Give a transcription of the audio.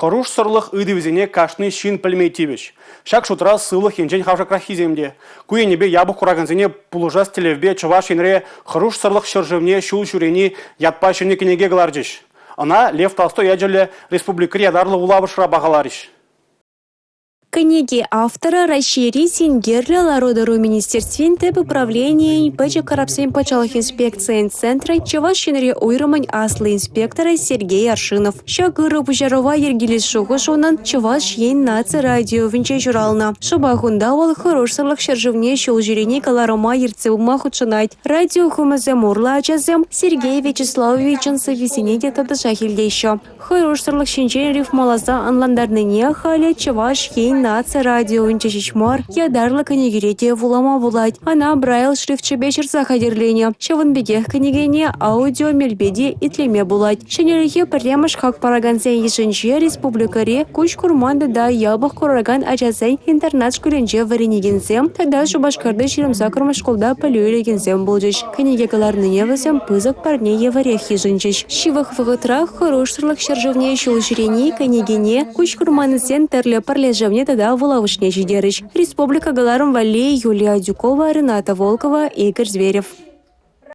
Хӑрушсӑрлӑх ыйтӑвӗсене кашни ҫын пӗлме тивӗҫ. Ҫак шутра сывлӑх енчен хавшакраххисем те. Ку енӗпе япӑх куракансене пулӑшас тӗллевпе Чӑваш Енре «Хӑрушсӑрлӑх ҫӗршывне ҫул ҫӳрени» ятпа ҫӗнӗ кӗнеке кӑларчӗҫ. Ӑна Лев Толстой ячӗллӗ республикӑри ятарлӑ вулавӑшра пахаларӗҫ. Кӗнеке авторӗ Раҫҫейри синкерлӗ лару-тӑру министерствин тӗп управленийӗн пӗчӗк карапсен патшалӑх инспекцийӗн центрӗн Чӑваш Енри уйрӑмӗн аслӑ инспекторӗ Сергей Аршинов. Ҫак ырӑ пуҫарӑва йӗркелес шухӑш унӑн Чӑваш Ен наци радиовӗнче ҫуралнӑ. Шӑпах унта вӑл «Хӑрушсӑрлӑх ҫӗршывне ҫул ҫӳрени» кӑларӑма ертсе пыма хутшӑнать. Радио хумӗсем урлӑ ачасем Сергей Вячеславовичӑн сӑввисене те тӑтӑшах илтеҫҫӗ. Хӑрушсӑрлӑх ҫинчен рифмӑласа ӑнлантарнине халӗ Чӑваш Ен наци радиовӗнче ҫеҫ мар, ятарлӑ кӗнекере те вулама пулать. Ӑна Брайл шрифчӗпе ҫырса хатӗрленӗ. Ҫавӑн пекех кӗнекене аудио мелпе те итлеме пулать. Ҫӗнӗлӗхе пӗрремӗш хак паракансен йышӗнче республикӑри куҫ курман тата япӑх куракан ачасен интернат шкулӗнче вӗренекенсем тата Шупашкарти 28-мӗш шкулта пӗлӳ илекенсем пулчӗҫ. Кӗнеке кӑларнине вӗсем пысӑк парне евӗрех йышӑнчӗҫ. Ҫывӑх вӑхӑтрах «Хӑрушсӑрлӑх ҫӗршывне ҫул ҫӳрени» кӗнекене куҫ курманнисен тӗрлӗ пӗрлешӗвне тата вулавӑшне ҫитерӗҫ. Республика кӑларӑм валли Юлия Адюкова, Рената Волкова, Игорь Зверев.